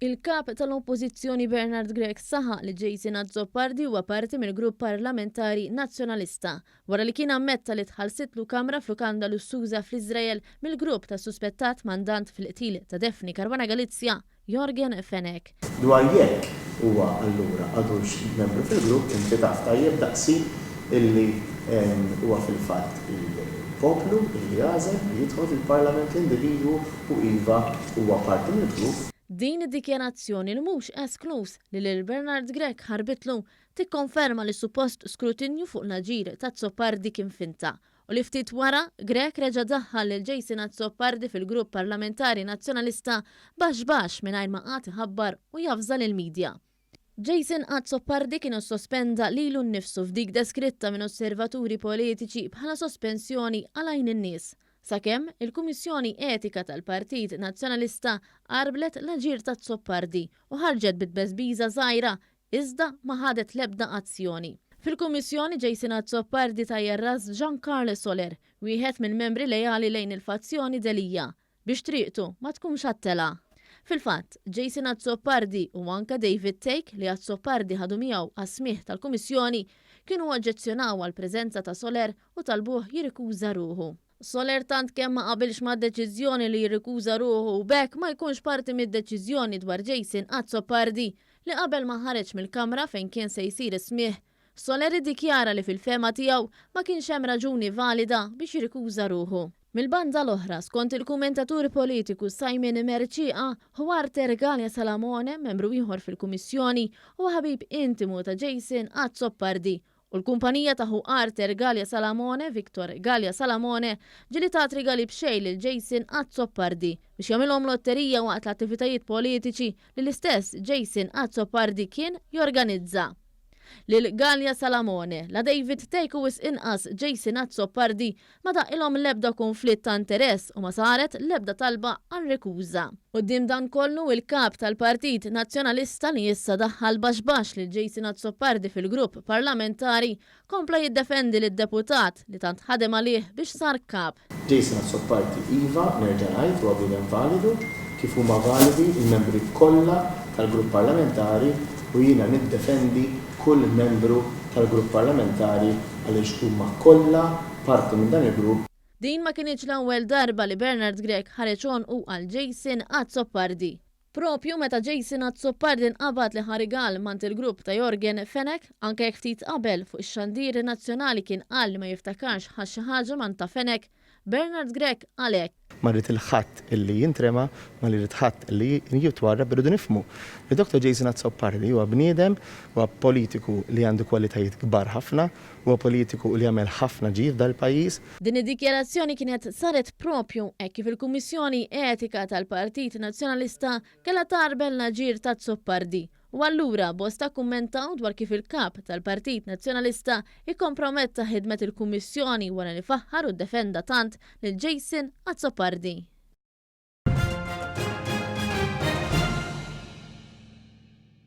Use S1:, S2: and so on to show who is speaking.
S1: Il-Kap tal-Oppożizzjoni Bernard Grech saħaq li Jason Azzopardi huwa parti mill-Grupp Parlamentari Nazzjonalista wara li kien ammetta li tħallsitlu kamra f'lukanda lussuża fl-Iżrael mill-grupp tas-suspettat mandant fil-qtil ta' Daphne Caruana Galizia, Yorgen Fenech.
S2: Dwar jekk huwa allura għadux membru fil-grupp inti taf tajjeb daqsi illi huwa fil-fatt il-poplu illi jagħżel li jidħol fil-Parlament l-individwu u iva huwa parti mill-grupp.
S1: Din id-dikjarazzjoni li mhux eskluż li lil Bernard Grech ħarbitlu tikkonferma li suppost skrutinju fuq l-aġir ta' Azzopardi kien finta u li ftit wara Grech reġa' daħħal lil Jason Azzopardi fil-grupp parlamentari Nazzjonalista baxx baxx mingħajr ma qagħad iħabbar u javża lill-media. Jason Azzopardi kien issospenda lilu nnifsu f'dik deskritta minn osservaturi politiċi bħala sospensjoni għal għajn in-nies, sakemm il-Kummissjoni Etika tal-Partit Nazzjonalista għarblet l-aġir t'Azzopardi u ħarġet bi tbeżbiża żgħira iżda ma ħadet l-ebda azzjoni. Fil-Kummissjoni Jason Azzopardi tajjar ras Jean Carl Soler, wieħed mill-membri leali lejn il-fazzjoni Delia, biex triqtu ma tkunx għat-telgħa. Fil-fatt, Jason Azzopardi u anke David Thake li Azzopardi ħadu miegħu għas-smigħ tal-Kummissjoni kienu oġġezzjonaw għall-preżenza ta' Soler u talbuh jirrikuża ruħu. Soler tant kemm ma qabilx mad-deċiżjoni li jirrikuża ruħu u b'hekk ma jkunx parti mid-deċiżjoni dwar Jason Azzopardi li qabel ma ħareġ mill-kamra fejn kien se jsir is-smigħ, Soler iddikjara li fil-fehma tiegħu ma kienx hemm raġuni valida biex jirrikuża ruħu. Mill-banda l-oħra, skont il-kummentatur politiku Simon Mercieca, Huarter Galea Salamone, membru ieħor fil-Kummissjoni, huwa ħabib intimu ta' Jason Azzopardi u l-kumpanija ta' Huarter Galea Salamone, Victor Galea Salamone, ġieli tat rigali b'xejn lil Jason Azzopardi biex jagħmilhom lotterija waqt l-attivitajiet politiċi li l-istess Jason Azzopardi kien jorganizza. Lil Galea Salamone, la David Thake u wisq inqas Jason Azzopardi ma daqqilhom l-ebda kunflitt ta' interess u ma saret l-ebda talba għal rikuża. Quddiem dan kollu, il-Kap tal-Partit Nazzjonalista li issa daħħal baxx baxx lil Jason Azzopardi fil-grupp parlamentari, kompla jiddefendi lid-deputat li tant ħadem għalih biex sar Kap.
S2: Jason Azzopardi, Iva, nerġa' ngħid, huwa bniedem validu, kif huma validi l-membri kollha tal-grupp parlamentari u jiena niddefendi kull membru tal-grupp parlamentari għaliex huma kollha parti minn dan il-grupp.
S1: Din ma kinitx l-ewwel darba li Bernard Grech ħareġ għonqu għal Jason Azzopardi. Propju meta Jason Azzopardi nqabad li ħa rigal m'għand il-grupp ta' Yorgen Fenech, anke jekk ftit qabel fuq ix-xandir nazzjonali kien qal li ma jiftakarx ħa xi ħaġa m'għand ta' Fenech, Bernard Grech qal hekk.
S2: Ma rrid 'il ħadd illi jintrema, ma rrid ħadd illi jitwarrab, irridu nifhmu li Dottor Jason Azzopardi huwa bniedem, huwa politiku li għandu kwalitajiet kbar ħafna, huwa politiku li għamel ħafna ġid f'dal-pajjiż.
S1: Din id-dikjarazzjoni kienet saret propju hekk kif il-Kummissjoni Etika tal-Partit Nazzjonalista kellha tgħarbel l-aġir t'Azzopardi U allura bosta kkummentaw dwar kif il-Kap tal-Partit Nazzjonalista ikkomprometta ħidmet il-Kummissjoni wara li faħħar u ddefenda tant lil Jason Azzopardi.